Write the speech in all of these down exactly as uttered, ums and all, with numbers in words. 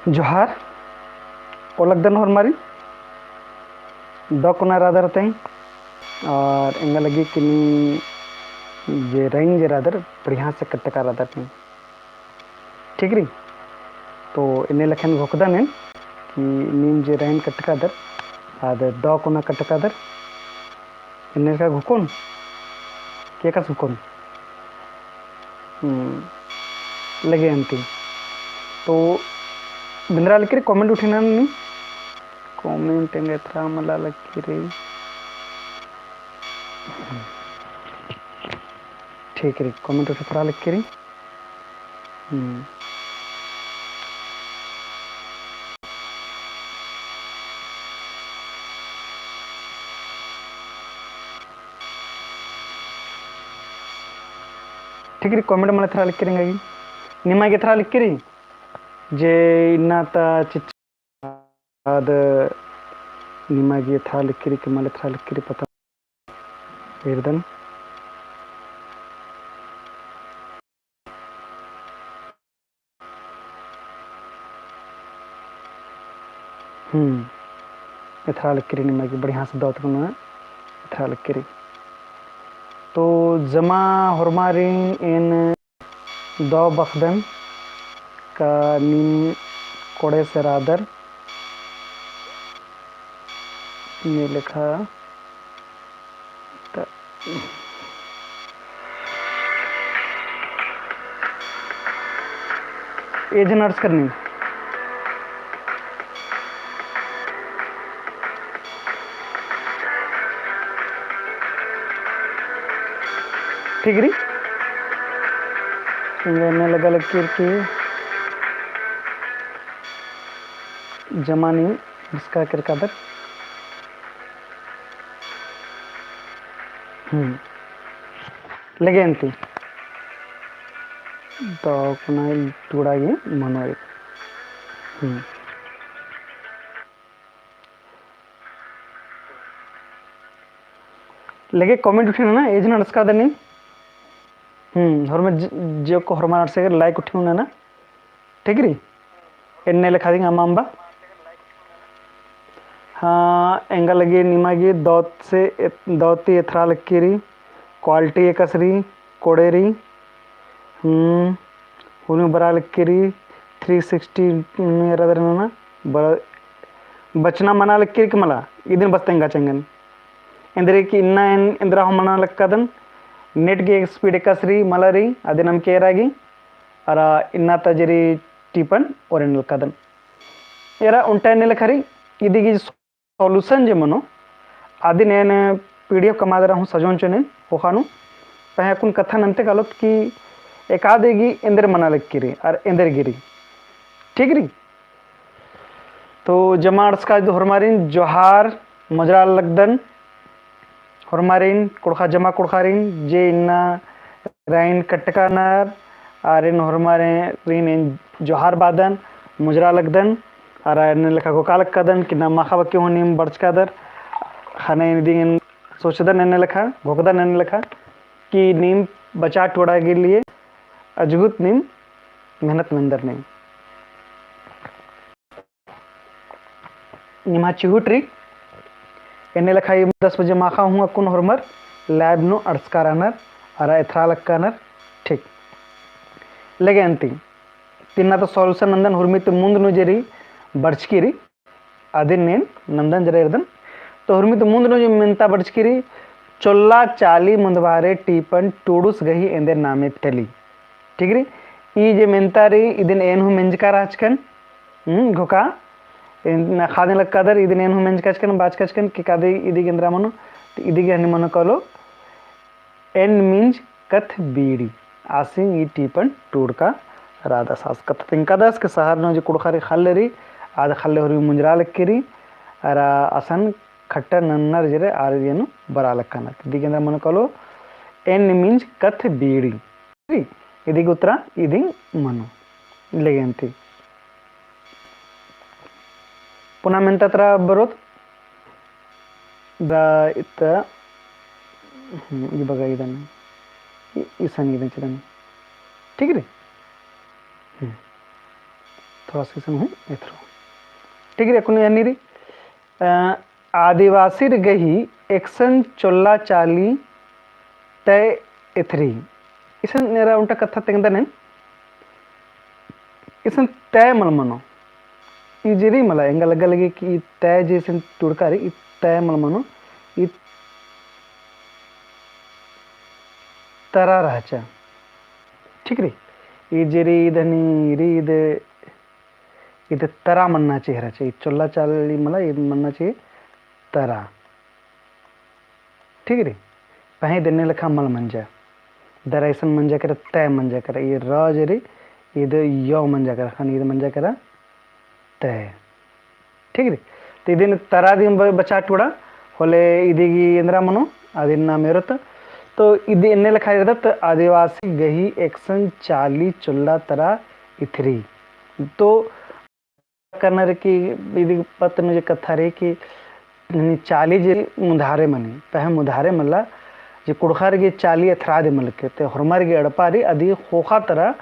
जोहार, ओलगदन होरमारिन, दौ कोना रअदर तेंग, और एंगा लगी कि नीम जे रइन जे रअदर, बढ़िया से कट्टका रअदर नीम। ठीक रई? तो एन्ने लेखन घोखदन एन कि नीम जे रइन कट्टकादर, आद दौ कोना कट्टकादर, एन्ने लेखा घोखोन, के कस घोखोन? हम्म, लगे अन्ती। तो बिंदरा लगी रई comment उठिना नी, comment एंगे एथरा मला लगी रई। ठीक रई, comment उठे एथरा लगी रई। हम्म। ठीक रई, comment मला एथरा लगी रई एंगा गे। निमा गे एथरा लगी रई जे इन्ना ता चिच्च आद निमा गे एथरा लगी रई कि मला एथरा लगी रई पता एरदन। हम्म, एथरा लगी रई निमा गे बढ़िया से दौ तक ना एथरा लगी रई। तो जमा होरमारिन एन दौ बअदन का नीम कोड़े से रअदर ने लेखा त एजन अर्स करनी। ठीक रई? एन्ने लगा लगी रई कि जमा नीम बिस्का केरकादर। हम्म। लगे अन्ती। तो अपना टुड़ा गे मनो एक। हम्म। लगे comment उठिना ना, एजन अंड़सकादन नीम। हम्म, होरमर ज-, जो को होरमर अंड़सकर like उठिना ना। ठीक रई? एन्ने लेखा दिम अम्बा अम्बा। हाँ, एंगा लगी निमा गे दौ से एत-, दौ ती एथरा लगी रई, quality एकासे रई, कोड़े रई। हम्म, हुरमी बरआ लगी रई, three sixty में रअदर ना, ब-, बचना मना लगी रई कि मला, इदिन बस तेंगा चेंगन। एन्देर कि इन्ना एन-, एन्देर हूँ मना लक्कादन, net गे speed एकासे रई, मला रई, अदिन अमके एरा गे, अरा इन्ना ता जे रई टीपन ओरे नलकादन। एरा ओन्टा एन्ने लेखा रई, इदी गे solution जे मनो, अदिन एन PDF कमादरा हूँ सजोन चोने, ओखा नू, पहें अक्कुन कत्था नन्ते कालोत कि एकादे गे एन्देर मना लगी रई, अरा एन्देर गे रई। ठीक रई? तो जमा अंड़सका दो होरमारिन जोहार, मुजरा लगदन। होरमारिन कुँड़ुख़ा जमा कुँड़ुख़ारिन जे इन्ना रइन कट्टकानर, आरिन होरमारिन एन जोहार बादन, मुजरा लगदन, अरा एन्ने लेखा घोखा लक्कादन कि ना माख़ा बक्की हूँ नीम बरचकादर, ख़ने इदिन सोचदन एन्ने लेखा, घोखदन एन्ने लेखा कि नीम बचा टुड़ा गे लिए अजगुत नीम मेहनत मेन्दर नीम। निम्हा चिहुट रई, एन्ने लेखा ई दस बजे माख़ा हूँ अक्कुन होरमर live नू अंड़सका रअनर, अरा एथरा लक्कानर, ठीक। लेगे अन्ती, तिन्ना तो solution नन्दन हुरमी ती मुन्द नू जे रई, बरचकी रई, अदिन एन नन्दन जरा एरदन। तो हुरमी ती मुन्द नू जे मेन्ता बरचकी रई, चोल्ला चाली मुन्दभारे टीपन टूड़ुस गही एन्देर नामे टली। ठीक रई? ई जे मेन्ता रई, इदिन एन हूँ मेंजका रहचकन, हम्म, घोखा, एन ख़ादिन लक्कादर, इदिन एन हूँ मेंजकाचकन, बाचकाचकन, कि कादे इदी गे एन्दरा मनो, तो इदी गे हनी मनो कालो, एन मिंज कथ बीड़ी, आसिन ई टीपन टूड़का रअदस। आस कत्था तिंकादस कि शहर नू जे कुँड़ुख़ारिन ख़ल्ल रई, आद ख़ल्ले हुरमी मुंजरा लक्की रई, अरा असन खट्टर नन्नर जे रई आर एनु बरआ लक्कानर। इदी गे एन्दरा मनो कालो, एन मिंज कथ बीड़ी। इदी गे उत्तरा इदी मनो। लेगे अन्ती। पुना मेन्ता तरा बरोत। दा इत्ता, हम्म, ई बग्गे इदन। ई, इसन इदन चिदन। ठीक रई? हम्म। थोड़ा सा इसन हूँ एथरो। ठीक रई, अक्कुन एन्ने रई, अ, आदिवासिर गही एकसन चोल्ला चाली तय एथरी। इसन एरा ओन्टा कत्था तेंगदन एन। इसन तय मल मनो। ई जे रई मला एंगा लग्गा लगी कि ई तय जे इसन टूड़का रई, ई तय मल मनो। ई तरा रहचा। ठीक रई? ई जे रई ईद हनी रई ईद, ईद तरा मन्ना चाहिए रहचा। ई चोल्ला चाली मला ईद मन्ना चाहिए तरा। ठीक रई? पहें ईद एन्ने लेखा मल मंजा। दरा इसन मंजा केरा, तय मंजा केरा। ई र जे रई, ईद यो मंजा केरा, ख़ने ईद मंजा केरा तय। ठीक रई? तो इदिन तरा दिम ब-, बचा टूड़ा, होले इदी गही एन्दरा मनो, अदिन नाम एरोत। तो इदी एन्ने लेखा एरदत, आदिवासी गही एकसन चाली चोल्ला तरा एथरी। तो करना रई कि इदी पत्त नू जे कत्था रई कि हनी चाली जे मुधारे मनी, पहें मुधारे मला जे कुँड़ुख़र गही चाली एथरा दे मल के, ते होरमर गही एड़पा रई अदी ख़ोख़ा तरा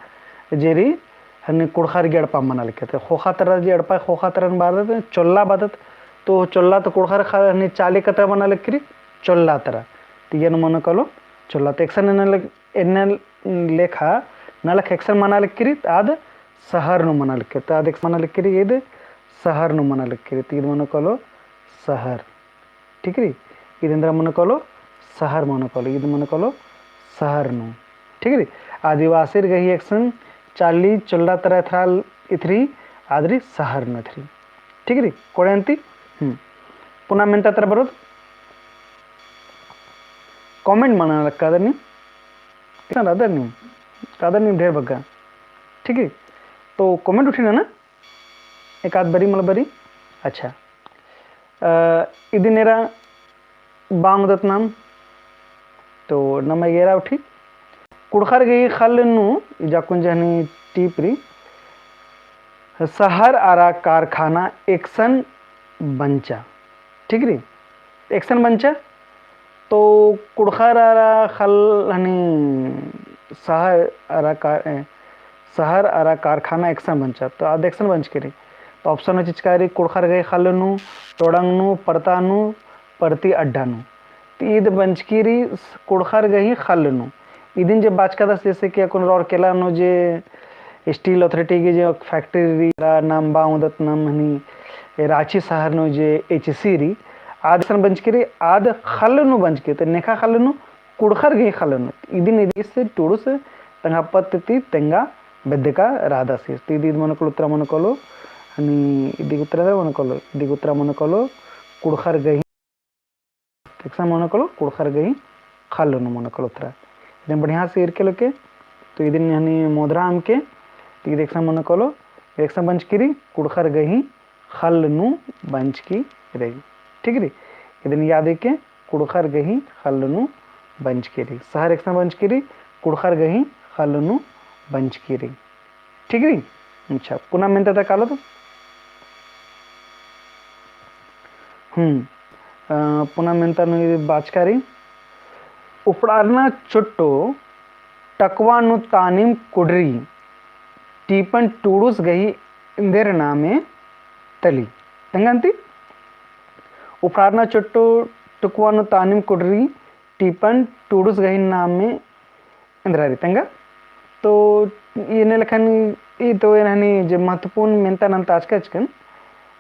जे रई हनी कुँड़ुख़र गही एड़पा मना लगी। ते ख़ोख़ा तरा जे एड़पा, ख़ोख़ा तरा बादत, चोल्ला बादत, तो चोल्ला तो कुँड़ुख़र ख़ा-, हनी चाली कतरा मना लगी रई, चोल्ला तरा। तो इयन मनो कालो चोल्ला। तो एकसन एन्ने ले-, एन्ने लेखा नलख एकसन मना लगी रई, आद सहर नू मना लगी रई। तो आद एकसन मना लगी रई, ईद सहर नू मना लगी रई। तो ईद मनो कालो सहर। ठीक रई? ईद एन्दरा मनो कालो सहर मनो कालो, ईद मनो कालो सहर नू। ठीक रई? आदिवासिर गही एकसन चाली चोल्ला तरा एथरा एथरी, आद रई सहर नू एथरी। ठीक रई? कोड़े अन्ती? हम्म। पुना मेन्ता तरा बरोत? Comment मना लक्कादर नीम। इतना रादर नीम। रादर नीम ढेर बग्गा। ठीक रई? तो comment उठिना ना? एकाद बरी मला बरी। अच्छा। अ, इदिन एरा बांग दत नाम। तो नमा एरा उठी। कुँड़ुख़र गही ख़ल्ल नू, इजा कुन जे हनी टीप रई, सहर अरा कारखाना एकसन बंचा। ठीक रई? एकसन बंचा। तो कुँड़ुख़र अरा ख़ल्ल हनी सहर अरा का-, ए, सहर अरा कारखाना एकसन बंचा। तो आद एकसन बंचकी रई। तो option नू चिचका रई कुँड़ुख़र गही ख़ल्ल नू, टोड़ंग नू, परता नू, परती अड्डा नू। तो ईद बंचकी रई कुँड़ुख़र गही ख़ल्ल नू। इदिन जे बाचकादस जैसे कि अक्कुन रौरकेला नू जे steel authority गही जे factory रई, रा नाम बांग दत नाम हनी, ए राँची सहर नू जे HC रई, आद एकसन बंचकी रई, आद ख़ल्ल नू बंचकी, तो नेखा ख़ल्ल नू, कुँड़ुख़र गही ख़ल्ल नू। इदिन इदिस टूड़ुस तंग्है पत्त ती तेंगा बेद्दका रादस। तो इदी ईद मनो कालो उत्तरा मनो कालो, हनी इदी उत्तरा मनो कालो, इदी उत्तरा मनो कालो कुँड़ुख़र गही एकसन मनो कालो, कुँड़ुख़र गही ख़ल्ल नू मनो कालो उत्तरा। इदिन बढ़िया से ईरके लगे, तो इदिन हनी मोधरा अमके, तो ईद एकसन मनो कालो, एकसन बंचकी रई, कुँड़ुख़र गही ख़ल्ल नू बंचकी रई। ठीक रई? इदिन याद ईके, कुँड़ुख़र गही ख़ल्ल नू बंचकी रई। सहर एकसन बंचकी रई, कुँड़ुख़र गही ख़ल्ल नू बंचकी रई। ठीक रई? अच्छा, पुना मेन्ता ता कालो तो। हम्म, अ, पुना मेन्ता नू बाचका रई। उपड़ारना चोट्टो टकवा नू तानिम कुड़री, टीपन टूड़ुस गही एन्देर नामे तली। तेंगा अन्ती? उपड़ारना चोट्टो टकवा नू तानिम कुड़री, टीपन टूड़ुस गही नामे एन्दरा रई तेंगा। तो एन्ने लेखन ई तो एन हनी जे महत्वपूर्ण मेन्ता नन्ताचका रहचकन,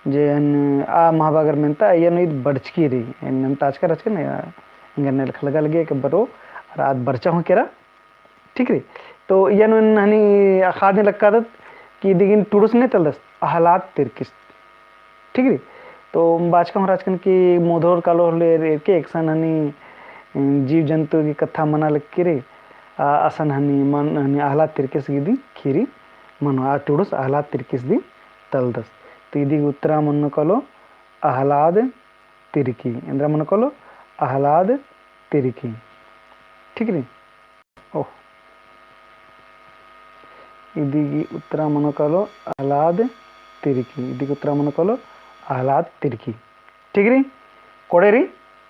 जे एन आ महाबागर मेन्ता, एन ईद बरचकी रई, एन नन्ताचका रहचकन, एंगा एन्ने लेखा लगा लगी कि बरो, अरा आद बरचा हूँ केरा, ठीक रई। तो एन हनी अख़ादे लक्कादत कि इदिगिन टूड़ुस ने तलदस, अहलाद तिर्किस। ठीक रई। तो बाचका हूँ रहचकन कि मोधोर कालो होले एरके एकसन हनी, अम, जीव जन्तु गही कत्था मना लगी रई, आ, असन हनी मन, हनी अहलाद तिर्किस गही दिम ख़ीरी मनो, आ टूड़ुस अहलाद तिर्किस दिम तलदस। तो इदी गही उत्तरा मनो कालो अहलाद तिर्की। एन्दरा मनो कालो अहलाद तिर्की। ठीक रई। ओह। इदी गही उत्तरा मनो कालो अहलाद तिर्की। इदी गही उत्तरा मनो कालो अहलाद तिर्की। ठीक रई? कोड़े रई,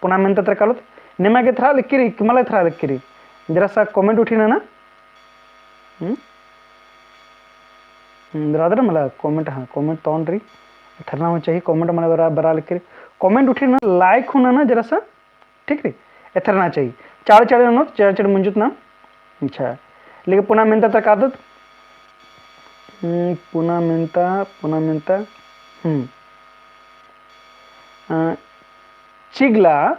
पुना मेन्ता तरा कालोत। निमा गे एथरा लगी रई, कि मला एथरा लगी रई? जरा सा comment उठिना ना। हम्म? हम्म, रअदर मला comment, हाँ, comment तौन रई। एथरना हूँ चाहिए, comment मला बरा, बरा लिखिर। Comment उठिर ना, like हूँ नना जरा सा, ठीक रई? एथरना चाहिए। चाड़ चाड़ ननोत, चाड़ चाड़ मुंजुत ना। अच्छा। लेकिन पुना मेन्ता तरा कादत? हम्म, पुना मेन्ता, पुना मेन्ता। हम्म। अ, चिगला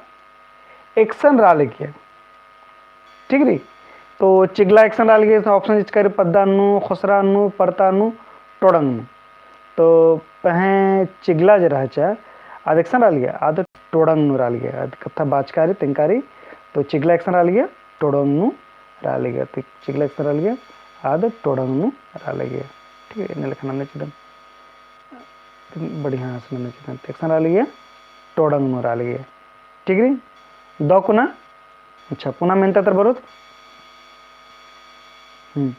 एकसन रआ लगिया। ठीक रई? तो चिगला एकसन रआ लगिया, तो option चिचका रई पद्दा नू, खोसरा नू, परता नू, टोड़ंग नू। तो पहें चिगला जे रहचा, आद एकसन रआ लगिया, आद टोड़ंग नू रआ लगिया, आद कत्था बाचका रई, तेंगका रई, तो चिगला एकसन रआ लगिया, टोड़ंग नू रआ लगिया, तो चिगला एकसन रआ लगिया, आद टोड़ंग नू रआ लगिया। ठीक है, एन्ने लेखा नन्ना चिदन। बढ़िया से नन्ना चिदन। तो एकसन रआ लगिया, टोड़ंग नू रआ लगिया। ठीक रई? दौ कुना? अच्छा, पुना मेन्ता तरा बरोत? हम्म।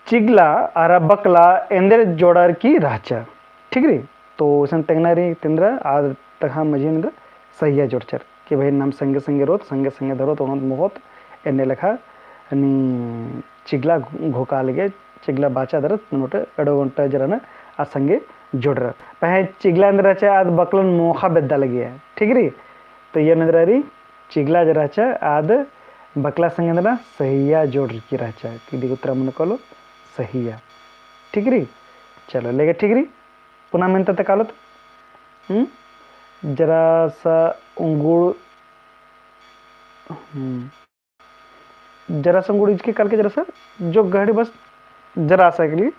चिगला अरा बकला एन्देर जोड़र की रहचा। ठीक रई? तो इसन तेंगना रई, तेंदरा आद तंग्है मझी नू एन्देर सहिया जोड़चर। कि भाई नाम संगे संगे रओत, संगे संगे धरोत, ओनोत मोख़ोत, एन्ने लेखा नी चिगला घोखा लगे, चिगला बाचा दरत, नोटे एड़ो ओन्टा जरा ना आ संगे जोड़रा। पहें चिगला एन्देर रहचा आद बकलन मोख़ा बेद्दा लगे। ठीक रई? तो एन्ने एन्देर रई चिगला जे रहचा आद बकला संगे एन्देर सहिया जोड़र की रहचा। तो इदी उत्तरा मनो कालो सहिया। ठीक रई? चलो, लेगे ठीक रई? पुना मेन्ता तरा कालोत? हम्म? जरा सा उंगुड़, हम्म। जरा सा उंगुड़ इजके काल के जरा सा जो घड़ी बस जरा सा के लिए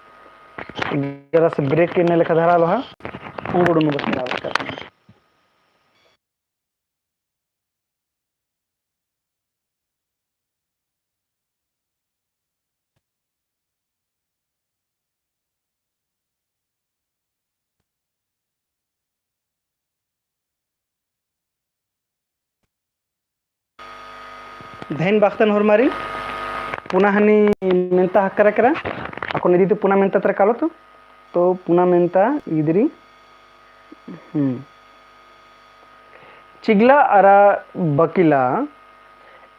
जरा सा break के ने लेखा धरा लो हा। उंगुड़ नू बस जरा सा। धैन बाखतन होरमारिन, पुना हनी मेन्ता हक्करा केरा, अक्कुन इदी तो पुना मेन्ता तरा कालोत, तो पुना मेन्ता इदी रई, हम्म। चिगला अरा बकला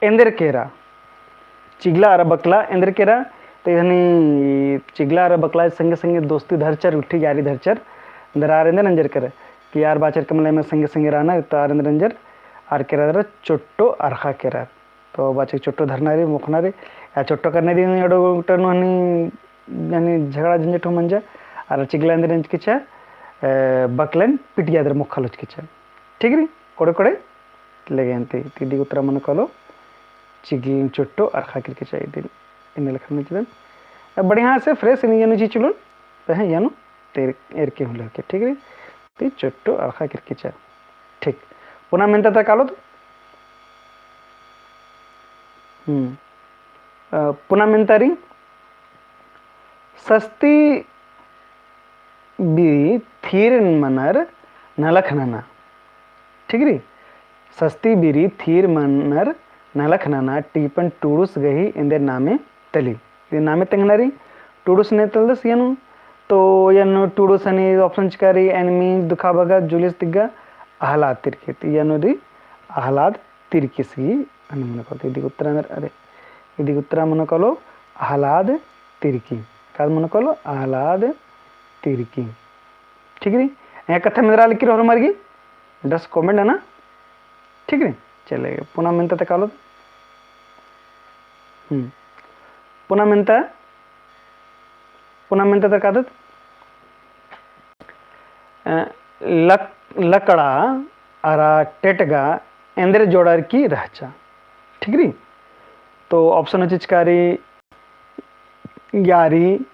एन्देर केरा। चिगला अरा बकला एन्देर केरा, तो हनी चिगला अरा बकला संगे संगे दोस्ती धरचर, उठी यारी धरचर, दरा आर एन्देर नंजर केरा, कि आर बाचर के मला एम संगे संगे रअना, तो आर एन्देर नंजर, आर केरा दरा चोट्टो अरखा केरा। तो बाचक चोट्टो धरना रई, मोख़ना रई, या चोट्टो करना रई, एड़ो ओन्टा नू हनी, हनी झगड़ा झंझट हूँ मंजा, अरा चिगला एन्देर नंजकी चा, ए, बकलन पिटिया दरा मोख़ा लोचकी चा। ठीक रई? कोड़े कोड़े लेगे अन्ती, तो इदी उत्तरा मनो कालो, चिगला चोट्टो अरखा केरकी चा इदी, एन्ने लेखा नंजदन। अब बढ़िया से fresh एन्ने एन्ने चीज चुलुन, पहें एन्ने तेर, एरके हूँ लेके, ठीक रई? तो चोट्टो अरखा केरकी चा। ठीक। पुना मेन्ता तरा कालोत? हम्म। अ, पुना मेन्ता रई, सस्ती बीरी थीर मनर नलख नना। ठीक रई? सस्ती बीरी थीर मनर नलख नना टीपन टुड़ुस गही एन्देर नामे तली। इदी नामे तेंगना रई, टुड़ुस ने तलदस एन्ने, तो एन्ने टुड़ुस हनी option चिचका रई, एन्ने means दुखा बगा, जुलिस तिग्गा, अहलाद तिरकी। तो एन्ने रई अहलाद तिरकीस गही हनी मनो कालो। इदी उत्तरा मेर, अरे, इदी उत्तरा मनो कालो अहलाद तिरकी। काद मनो कालो? अहलाद तिरकी। ठीक रई? एंगा कत्था मेंदरा लिखिर होरमर गही, just comment नना। ठीक रई? चले, पुना मेन्ता तरा कालोत। हम्म। पुना मेन्ता, पुना मेन्ता तरा कादत? अ, लक-, लकड़ा अरा टेटगा एन्देर जोड़र की रहचा। ठीक रई? तो option चिचका रई यारी,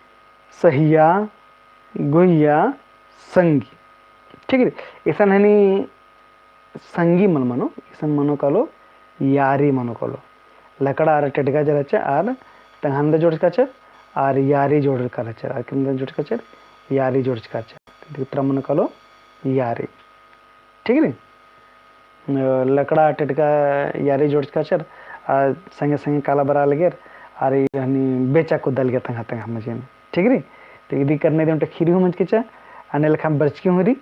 सहिया, गुहिया, संगी। ठीक रई? इसन हनी संगी मल मनो, इसन मनो कालो, यारी मनो कालो। लकड़ा अरा टेटगा जे रहचा आर तंग्है नू जोड़चका रहचर, आर यारी जोड़चका रहचर, आर किम नू जोड़चका रहचर, यारी जोड़चका रहचर। तो उत्तरा मनो कालो, यारी। ठीक रई? अ, लकड़ा टेटगा यारी जोड़चका रहचर, आ संगे संगे काला बरआ लगेर, आर ई हनी बेचा कुद्दा लगिया तंग्है तंग्है मझी नू। ठीक रई? तो इदी करना रई ओन्टा खीरी हूँ मंजकी चा, अन्ने लेखा बरचकी हूँ रई,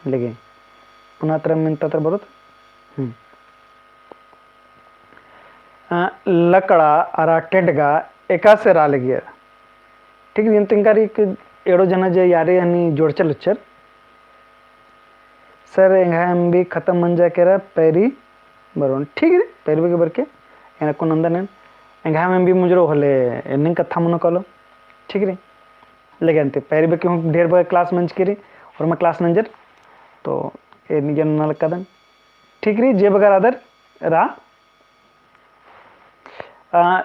लेगे। पुना तरा मेन्ता तरा बरोत। हम्म। अ, लकड़ा अरा टेटगा एकासे रआ लगियर। ठीक रई, तिंका रई कि एड़ो जना जे यारे हनी जोड़चर लुच्चर। सर, एंग्है एमबी खतम मंजा केरा, पैरी बरओन। ठीक रई, पैरी बग्गे बरके, एन अक्कुन नंदन एन। एंग्है एमबी मुंजरो होले, एन्ने कत्था मनो कालो। ठीक रई। लेकिन अन्ते पैरी बग्गे हूँ ढेर बग्गे class मंजकी रई, और मैं class नंजर, तो एन गे नना लगदन। ठीक रई, जे बग्गे रअदर रआ। आ,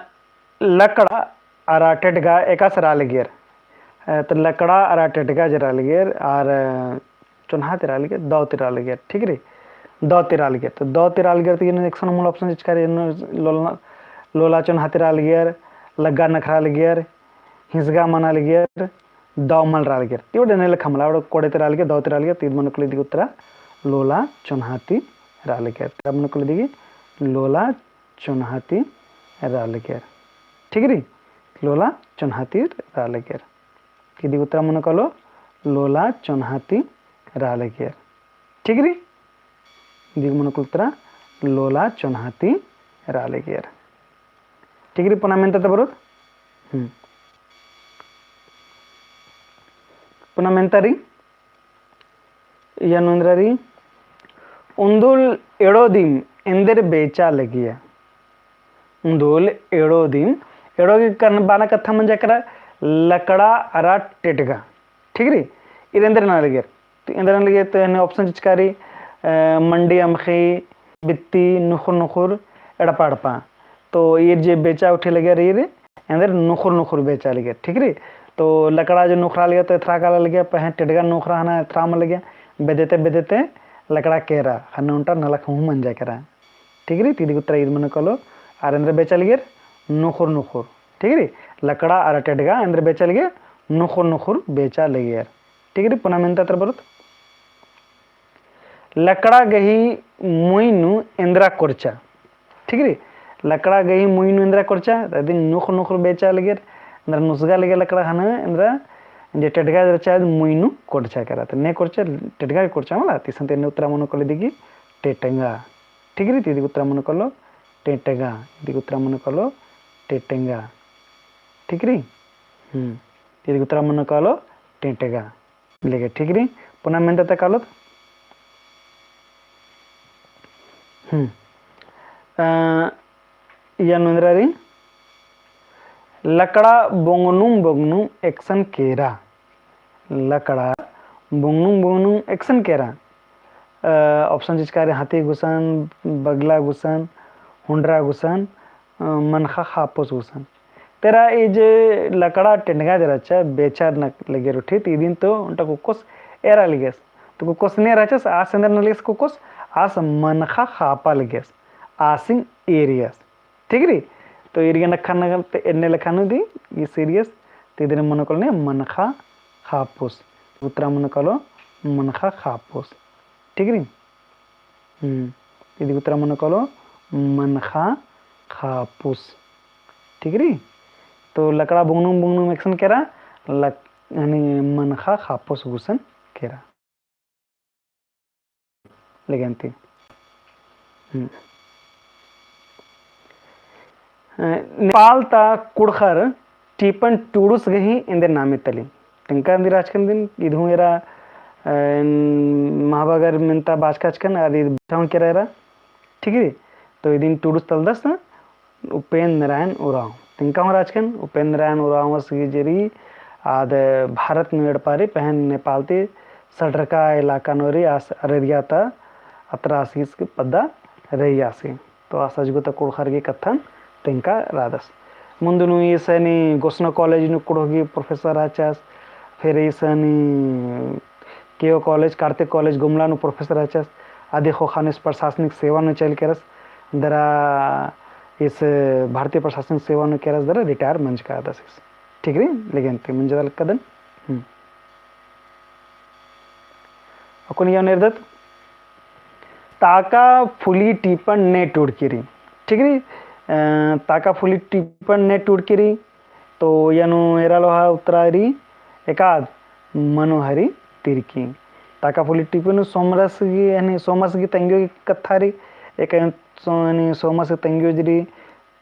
लकड़ा अरा टेटगा एकासे रआ लगियर। अ, तो लकड़ा अरा टेटगा जे रआ लगियर, आर, अ, चोन्हा ती रआ लगियर, दौ ती रआ लगियर, ठीक रई? दौ ती रआ लगियर। तो दौ ती रआ लगियर, तो एन्ने एकसन मूल option चिचका रई, एन्ने लोला, लोला चोन्हा ती रआ लगियर, लग्गा नखरा लगियर, हिंसगा मना लगियर, दौ मल रआ लगियर। ती ओड़े एन्ने लेखा मला, ओड़े कोड़े ती रआ लगियर, दौ ती रआ लगियर, ती ईद मनो कालो इदी गही उत्तरा लोला चोन्हा ती रआ लगियर। ती ईद मनो कालो इदी गही लोला चोन्हा ती रआ लगियर। ठीक रई? लोला चोन्हा ती रआ लगियर। इदी गही उत्तरा मनो कालो लोला चोन्हा ती रआ लगियर। ठीक रई? इदी गही मनो कालो उत्तरा लोला चोन्हा ती रआ लगियर। ठीक रई? पुना मेन्ता ता बरओत। हम्म। पुना मेन्ता रई। इय्या नू एन्दरा रई, उन्दुल एड़ो दिम एन्देर बेचा लगिया। उन्दुल एड़ो दिम, एड़ो गही कन-, बअना कत्था मंजा केरा लकड़ा अरा टेटगा। ठीक रई? ईर एन्देर नना लगियर। तो एन्देर नना लगियर तो एन्ने option चिचका रई, अ, मंडी अमख़ी, बित्ती, नुख़ुर नुख़ुर, एड़पा एड़पा। तो ईर जे बेचा उठी लगियर ईर, एन्देर नुख़ुर नुख़ुर बेचा लगियर, ठीक रई। तो लकड़ा जो नुख़रा लगिया तो एथरा काला लगिया, पहें टेटगा नुख़रा ख़ने एथरा मल लगिया, बेद्दते बेद्दते लकड़ा केरा, ख़ने ओन्टा नलख हूँ मंजा केरा, ठीक रई। ती इदी गही उत्तरा ईद मनो कालो, आर एन्देर बेचा लगियर नुख़ुर नुख़ुर, ठीक रई। लकड़ा अरा टेटगा एन्देर बेचा लगियर नुख़ुर नुख़ुर बेचा लगियर, ठीक रई। पुना मेन्ता ता बरओत। लकड़ा गही मुई नू एन्देरा कोरचा। ठीक रई? लकड़ा गही मुई नू एन्देरा कोरचा, अदिन नुख़ुर नुख़ुर बेचा लगियर, एन्देरा नुसगा लगियर लकड़ा ख़ने, एन्देरा जे टेटगा रहचा मुई नू कोरचा केरा। तो ने कोरचा, टेटगा कोरचा मला, ती ईसन ती एन्ने उत्तरा मनो कालो इदी गही टेटगा। ठीक रई? ती इदी गही उत्तरा मनो कालो टेटगा। इदी गही उत्तरा मनो कालो टेटगा। ठीक रई? हम्म। ती इदी गही उत्तरा मनो कालो टेटगा। लेके ठीक रई, पुना मेन्ता ता कालोत। हम्म। अ, इय्या नू एन्दरा रई, लकड़ा बोंगनुम बोंगनुम एकसन केरा। लकड़ा बोंगनुम बोंगनुम एकसन केरा। अ, option चिचका रई हाथी गुसन, बगला गुसन, हुंडरा गुसन, अ, मनखा खापुस गुसन। तेरा ई जे लकड़ा टेंडगा जे रहचा, बेचा न लगे रुठी, ती इदिन तो ओन्टा कुक्कोस एरा लिगेस। तो कुक्कोस ने रहचस, आस एन्देर न लिगेस कुक्कोस, आस मनखा खापा लिगेस, आसिन एरियस। ठीक रई? तो एरिया नखन नखन ते एन्ने लेखा नू दी, ई serious, ती इदिन मनो कालो ने मनखा खापुस। उत्तरा मनो कालो मनखा खापुस। ठीक रई? हम्म, इदी उत्तरा मनो कालो मनखा खापुस। ठीक रई? तो लकड़ा बोंगनुम बोंगनुम एकसन केरा, लक-, यानी मनखा खापुस गुसन केरा। लेगेन्ती। हम्म। अ, नेपाल ता कुँड़ुख़र टीपन टुड़ुस गही एन्देर नामे तली। तेंका अन्दी रहचकन दिन, इदहूँ एरा, अ, महाबागर मेन्ता बाचका रहचकन, आद इद बछावन केरा एरा। ठीक रई? तो इदिन टुड़ुस तलदस उपेन्द्र नारायण उराँव। तेंका हूँ रहचकन, उपेन्द्र नारायण उराँवस गही जे रई, आद भारत नू एड़पा रई, पहें नेपाल ती सड़रका इलाका नू रई, आस अररिया ता अतरा आस गही पद्दा रई आस गही। तो आस अजगो ता कुँड़ुख़र गही कत्थन तेंका रअदस। मुन्द नू ईसनी गोसना college नू कुँड़ुख़ गही professor रहचस, फिर ईसनी केओ college, कार्तिक college गुमला नू professor रहचस, अदी ख़ोख़ा नू ईस प्रशासनिक सेवा नू चइल केरस, दरा ईस भारतीय प्रशासनिक सेवा नू केरस, दरा retire मंजका रअदस ईस। ठीक रई, लेगेन्ती मंजका लगदन। हम्म। अक्कुन इय्या नू एरदत, ताका फुली टीपन ने टुड़की रई। ठीक रई, अ, ताका फुली टीपन ने टुड़की रई। तो इय्या नू एरा लोहा उत्तरा रई एकाद मनोहरी तिरकी। ताका फुली टीपन सोमरस गही, यानी सोमस गही तंग्यो गही कत्था रई। एक सो-, यानी सोमस गही तंग्यो जे रई,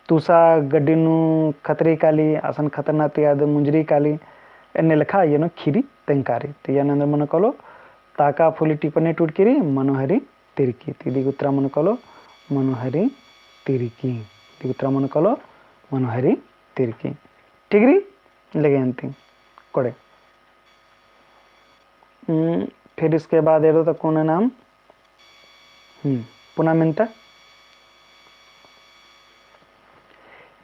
तूसा गड्डी नू खतरी काली, असन खतरना ती आद मुंजरी काली, एन्ने लेखा एनु खीरी तेंगकारी। ती एन एन्दर मनो कालो, ताका फुली टीपन ने टूड़की रई, मनोहरी तिरकी। ती इदी गही उत्तरा मनो कालो, मनोहरी तिरकी। इदी गही उत्तरा मनो कालो, मनोहरी तिरकी। ठीक रई, लगे अन्ती कोड़े। हम्म, फिर इसके बाद एड़ो तक कोना नाम हम्म, पुना मेन्ता।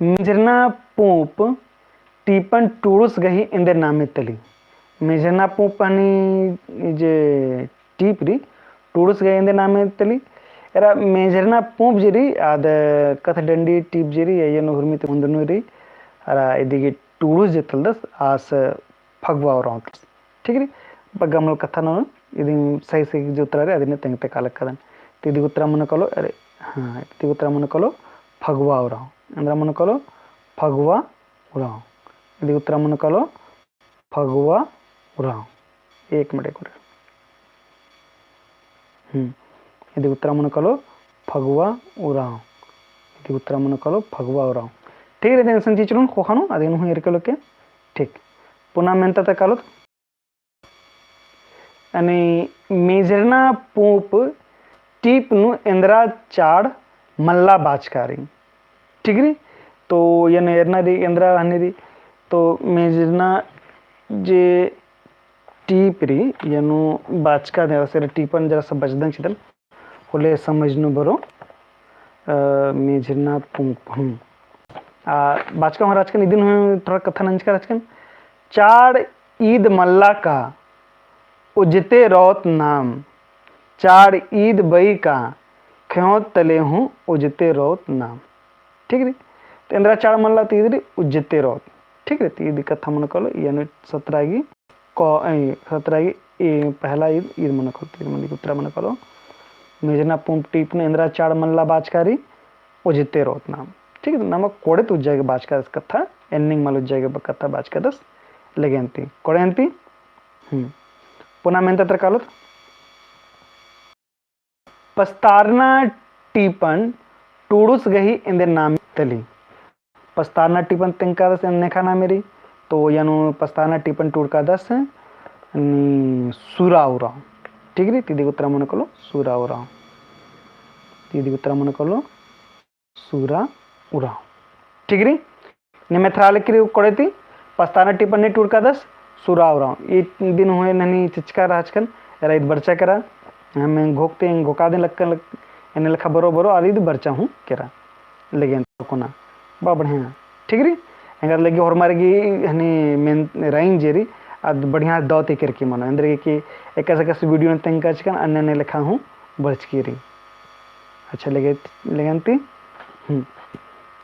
मेझरना पूंप टीपन टूड़ुस गही एन्देर नामे तली। मेझरना पूंप हनी जे टीप रई, टूड़ुस गही एन्देर नामे तली। एरा मेझरना पूंप जे रई, आद कत्थ डंडी टीप जे रई, एन उर्मी ती मुन्दनु रई। एरा इदी गही टूड़ुस जे तलदस, आस फगवा उराँव तलदस। ठीक रई, बग्गे मल कत्था नू इदिन सही सही जे उत्तरा रई, अदिन तेंगते कालक कदन। ती इदी गही उत्तरा मनो कालो, अरे, हाँ, ती इदी गही उत्तरा मनो कालो, फगवा उराँव। एन्दरा मनो कालो, फगवा उराँव। इदी गही उत्तरा मनो कालो, फगवा उराँव। एक मिनट, एक मिनट। हम्म, इदी गही उत्तरा मनो कालो, फगवा उराँव। इदी गही उत्तरा मनो कालो, फगवा उराँव। ठीक रई, इदिन असन चिचरुन ख़ोख़ा नू, अदिन हूँ एरके लोके। ठीक, पुना मेन्ता ता कालोत। यानी मेझरना पूंप टीप नू एन्दरा चाड़ मल्ला बाचका रई। ठीक रई, तो एन एरना रई एन्दरा हनी रई, तो मेझरना जे टीप रई, एनु बाचका दे, असेर टीपन जरा सा बचदन चिदन। होले समझ नू बरो, अ, मेझरना पूंप, हम्म। आ, बाचका हूँ रहचकन, इदिन हूँ थोड़ा कत्था नंजका रहचकन। चाड़ ईद मल्ला का, उज्जते रओत नाम। चाड़ ईद बई का, खेओत तले हूँ उज्जते रओत नाम। ठीक रई? तो एन्दरा चाड़ मल्ला ती ईद रई उज्जते रओत। ठीक रई? ती ईद कत्था मनो कालो, एनु सतरा गही क, ए, सतरा गही ए, पहला ईद, ईद मनो कालो, ईद मनो, उत्तरा मनो कालो। मेझरना पूंप टीप नू एन्दरा चाड़ मल्ला बाचका रई, उज्जते रओत नाम। ठीक रई? नमा कोड़े ती उज्जा गे बाचकादस कत्था, एन्निंग मल उज्जा गे कत्था बाचकादस, लगे अन्ती, कोड़े अन्ती। हम्म। पुना मेन्ता ता कालोत। पस्तारना टीपन टूड़ुस गही एन्देर नामे तली। पस्तारना टीपन तेंगकादस एन्ने लेखा नामे रई, तो एनु पस्तारना टीपन टूड़कादस नी सुरा उराँव। ठीक रई, ती इदी गही उत्तरा मनो कालो सुरा उराँव। ती इदी गही उत्तरा मनो कालो सुरा उराँव। ठीक रई? निम्है थ्रा लगी रई कोड़े ती, पस्तारना टीपन ने टूड़कादस, सुरा उराँव। इदिन हूँ एन हनी चिचका रहचकन, एरा ईद बरचा केरा, हमें घोकते घोका दिन लक्कन लक-, एन्ने लेखा बरो बरो, आद ईद बरचा हूँ केरा। लगे अन्ती कोना। बा बढ़िया। ठीक रई? एंगा लगी होरमर गही हनी मेन राइन जे रई, आद बढ़िया दव ती केरकी मनो। एन्देरगे कि एकासे एकासे video नू तेंगका चिकन, अन्ने अन्ने लेखा हूँ बरचकी रई। अच्छा, लगे, लगे अन्ती। हम्म।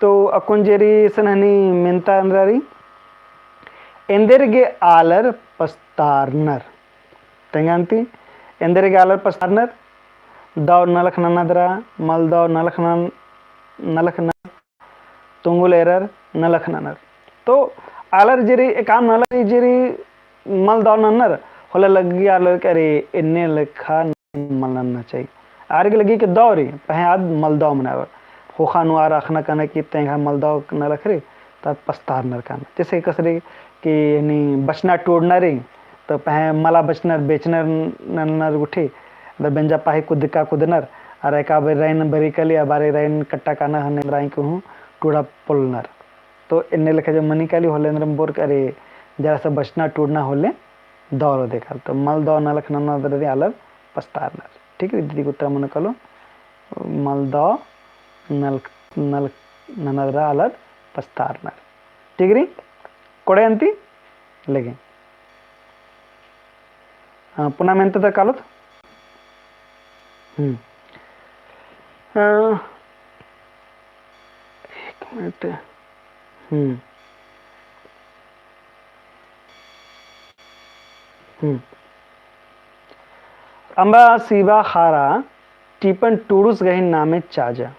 तो अक्कुन जे रई असन हनी मेन्ता एन्दरा रई। एन्देरगे आलर पस्तारनर। तेंगा अन्ती, एन्देरगे आलर पस्तारनर, दव नलख ननदरा, मल दव नलख नन-, नलख नन-, तुंगुल एरर, नलख ननर। तो आलर जे रई, एकअम नलख जे रई, मल दव ननर, होले लग्गी आलर के, अरे, एन्ने लेखा मल नन्ना चाही। आर गे लग्गी के दव रई, पहें आद मल दव मनावर। ख़ोख़ा नू आर अख़ना काना कि तेंगा मल दव नलख रई, तो आद पस्तारनर काना। जैसे कस रई कि हनी बचना टूड़ना रई, तो पहें मला बचनर, बेचनर नन्नर गुट्ठी, अदर बेंजा पाही कुदका कुदनर, अरा एका बारी राइन बरी काली, आ बारी राइन कट्टा काना हने राइन के हूँ टूड़ा पोलनर। तो एन्ने लेखा जो मनी काली होले एन्दरम बोर के, अरे, जरा सा बचना टूड़ना होले दव रओ देखा। तो मल दव नलख नन्ना दरा रई आलर पस्तारनर। ठीक रई, इदी गही उत्तरा मनो कालो, मल दव नलख, नलख नन्ना दरा आलर पस्तारनर। ठीक रई, कोड़े अन्ती लगे। हाँ, पुना मेन्ता ता कालोत। हम्म। अ, एक मिनट। हम्म। हम्म। अम्बा सिबा ख़ारा टीपन टूड़ुस गही नामे चाजा।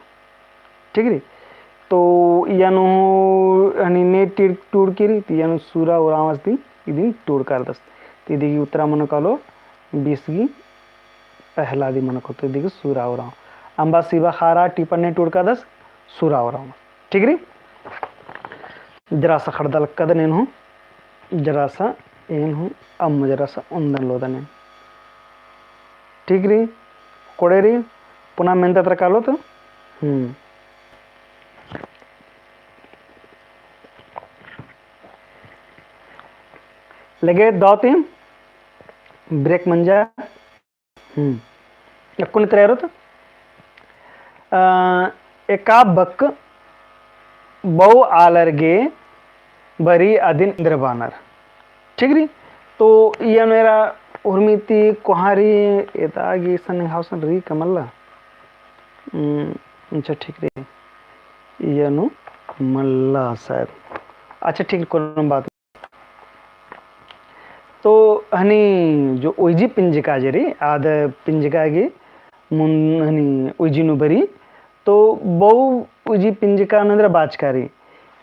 ठीक रई? तो इय्या नू हनी ने टीर-, टूड़की रई, तो इय्या नू सुरा उराँवस ती इदिन टूड़कादस। तो इदी गही उत्तरा मनो कालो बीस गही पहला दी मनो कालो, तो इदी गही सुरा उराँव। अम्बा सिबा ख़ारा टीपन ने टूड़कादस सुरा उराँव। ठीक रई? जरा सा खड़दा लक्कदन एन हूँ, जरा सा एन हूँ, अम्म जरा सा उन्दन लोदन एन। ठीक रई, कोड़े रई, पुना मेन्ता तरा कालोत। हम्म। लगे दौ ती break मंजा। हम्म। अक्कुन तरा एरोत। अ, एका बक बौ आलर गे बरी अदिन एन्देर बानर। ठीक रई? तो इय्या नू एरा उर्मी ती कोहाँ रई, एदा गे इसन हौसन रई का मल्ला। हम्म, अच्छा ठीक रई। इय्या नू मल्ला शायद। अच्छा ठीक, कोनो बात। तो हनी जो उइजी पिंजका जे रई, आद पिंजका गे मुन हनी उइजी नू बरी, तो बौ उइजी पिंजका नू एन्देर बाचका रई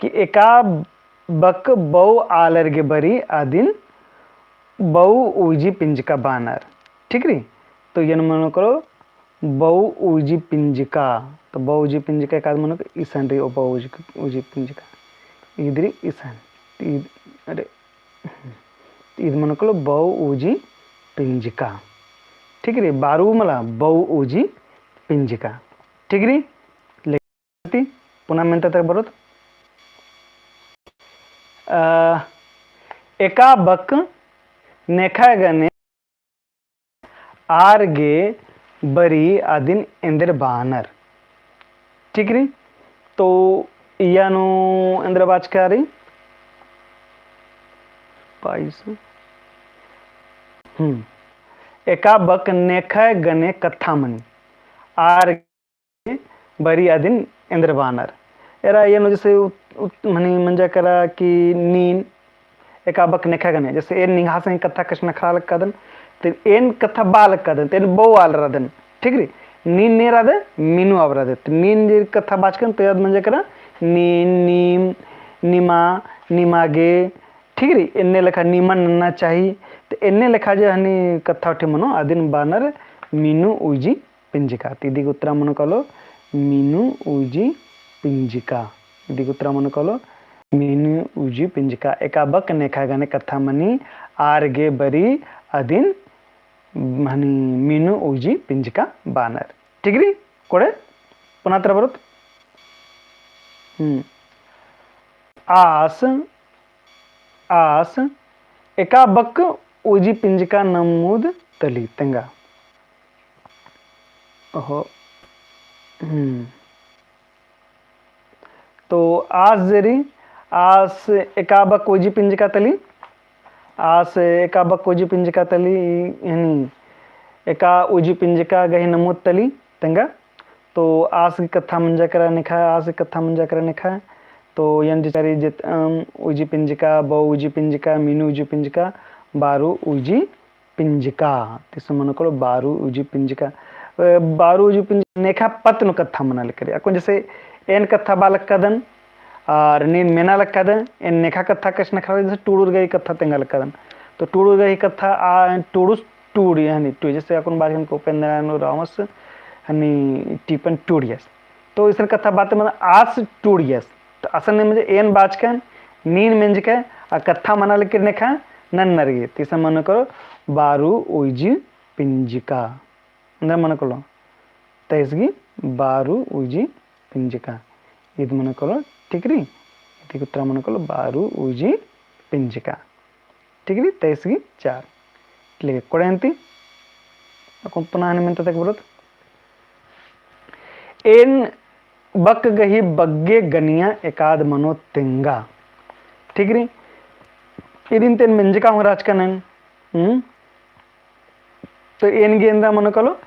कि एका बक बौ आलर गे बरी अदिन बौ उइजी पिंजका बानर। ठीक रई? तो इय्या नू मनो करो बौ उइजी पिंजका। तो बौ उइजी पिंजका एकाद मनो इसन रई, ओ बौ उइजी, उइजी पिंजका। ईद रई इसन। ईद, अरे, ईद मनो करो बौ उइजी पिंजका। ठीक रई, बारू मला बौ उइजी पिंजका। ठीक रई, लेकिन पुना मेन्ता तरा बरोत। अ, एका बक नेखा गने आर गे बरी अदिन एन्देर बानर। ठीक रई? तो इय्या नू एन्देर बाचका रई। बाईस। हम्म। एका बक नेखा गने कत्था मनी। आर बरी अदिन एन्देर बानर। एरा इय्या नू जैसे उत-, उत-, मनी मंजा केरा कि नीन एका बक नेखा गने, जैसे एन निंग्है से कत्था कछनखरआ लक्कदन, ते एन कत्था बआ लक्कदन, ते एन बौ आलर अदन, ठीक रई? नीन ने रअदय, मीनू आलर अदय। ते नीन जे कत्था बाचकन, तो आद मंजा केरा नीन, नीम, निमा, निमा गे, ठीक रई? एन्ने लेखा निमा नन्ना चाही, ते एन्ने लेखा जे हनी कत्था उठी मनो, अदिन बानर मीनू उइजी पिंजका। तो इदी गही उत्तरा मनो कालो मीनू उइजी पिंजका। इदी गही उत्तरा मनो कालो मीनू उइजी पिंजका। एका बक नेखा गने कत्था मनी आर गे बरी अदिन हनी मीनू उइजी पिंजका बानर। ठीक रई? कोड़े पुना तरा बरोत। हम्म। आस, आस एका बक उइजी पिंजका नमुद तली तेंगा। ओहो। हम्म। तो आस जे रई, आस एका बक उइजी पिंजका तली, आस एका बक उइजी पिंजका तली, हनी, एका उइजी पिंजका गही नमुद तली तेंगा। तो आस गही कत्था मंजा केरा नेखा, आस गही कत्था मंजा केरा नेखा। तो एन जे चारी जे, अम, उइजी पिंजका, बौ उइजी पिंजका, मीनू उइजी पिंजका, बारू उइजी पिंजका, तिस मनो कालो बारू उइजी पिंजका। अ, बारू उइजी पिंजका नेखा पत्त नू कत्था मना लगी। अक्कुन जैसे एन कत्था बआ लक्कदन, आर नीन मेना लक्कदन, एन नेखा कत्था कछनखरआ लगी, जैसे टूड़ुर गही कत्था तेंगा लक्कदन। तो टूड़ुर गही कत्था, आ, टूड़ुस टूड़ी, हनी, टूड़ी, जैसे अक्कुन बाचकन कि उपेंद्र नारायण उराँवस, हनी, टीपन टूड़ियस। तो इसन कत्था बात मतलब आस टूड़ियस। तो असन ने मंजा एन बाचकन, नीन मेंजकय, आ कत्था मना लगी नेखा नन्नर गे। तिस मनो कालो बारू उइजी पिंजका। एन्देर मनो कालो। तैस गही बारू उइजी पिंजका। ईद मनो कालो, ठीक रई? इदी गही उत्तरा मनो कालो बारू उइजी पिंजका। ठीक रई? तैस गही चार। लेके कोड़े अन्ती। अक्कुन पुना हनी मेन्ता तक बरोत। एन बक गही बग्गे गनिया एकाद मनो तेंगा। ठीक रई? इदिन ते एन मेंजका हूँ रहचकन एन। हम्म? तो एन गे एन्देर मनो कालो,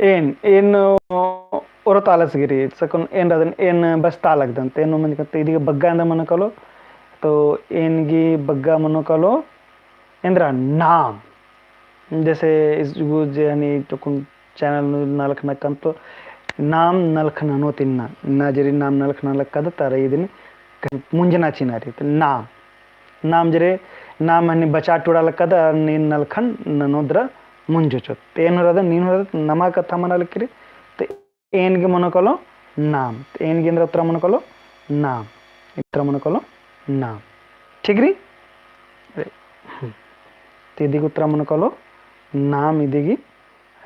एन, एन, ओ, ओरोत आलस गे रई, सकन एन रअदन, एन बस्ता लगदन, तो एन मेंजकन, तो इदी गे बग्गा एन्देर मनो कालो, तो एन गे बग्गा मनो कालो, एन्देर नाम। जैसे इस गु जे हनी टोकुन channel नू नलख नकन तो नाम नलख ननोत इन्ना, इन्ना जे रई नाम नलख नलख कद तारा इदिन मुंजना चिना रई, तो नाम। नाम जे रई, नाम हनी बचा टुड़ा लक्कद, अरा नीन नलखन ननोत दरा मुंजोचोत। तो एन हूँ रअदन, नीन हूँ रअदन, नमा कत्था मना लगी रई, तो एन गे मनो कालो नाम। तो एन गे एन्देर उत्तरा मनो कालो नाम। इदी उत्तरा मनो कालो नाम। ठीक रई? हम्म। तो इदी गे उत्तरा मनो कालो नाम, इदी गे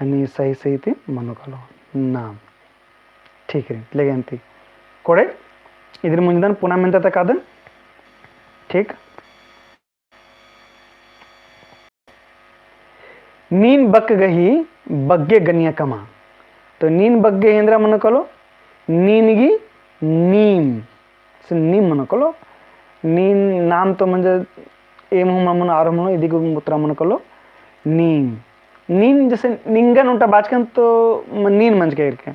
हनी सही सही ती मनो कालो नाम। ठीक रई, लेगे अन्ती। कोड़े, इदिन मुंजदन पुना मेन्ता तकादन। ठीक। नीन बक गही बग्गे गनिया कमा। तो नीन बक गही एन्दरा मनो कालो? नीन गी नीम। से नीम मनो कालो। नीन नाम तो मंजा एम हूँ मनो, आर हूँ मनो, इदी गे उत्तरा मनो कालो नीम। नीन जैसे निंगन ओन्टा बाचकन तो म-, नीन मंजका इरके।